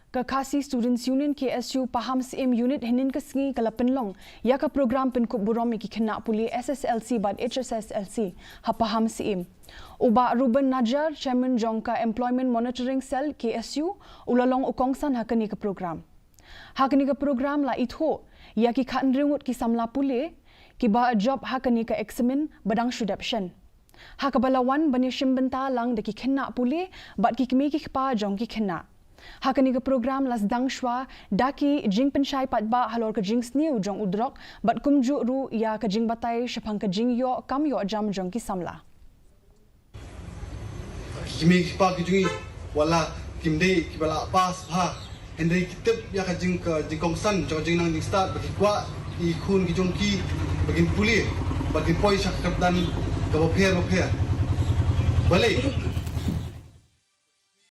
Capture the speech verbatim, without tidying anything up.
Ka Khasi Students Union K S U Pahamsyiem Unit hynnin ka sngi ka la pynlong ïa ka program pynkup burom ïa ki khynnah pule S S L C bad H S S L C ha Pahamsyiem. U Bah Ruben Najar, Chairman jong ka Employment Monitoring Cell K S U, u la long u kongsan ha kane ka program. Ha kane ka program la ithuh ïa ki khatnriew ngut ki samla pule kiba job ha kane ka eksamin ba dang shu dep shen, ha kaba la wan ban ïashim bynta lang da ki khynnah pule bad ki kmie ki kpa jong ki khynnah. Ha kane ka program la sdang shuwa da ki jingpynshai paidbah halor ka jingsniew jong u drok bad kumjuh ruh ïa ka jingbatai shaphang ka jingïoh kam ïoh jam jong ki samla. Ki kmie ki kpa ki jong ngi, wat la kim dei kiba la pass bha, hynrei ki tip ïa ka jing, ka jingkongsan jong ka jingnang jingstad, ba ki kwah ki khun ki jong ki ba kin pule, ba kin poi sha ka kyrdan kaba pher ba pher. Balei?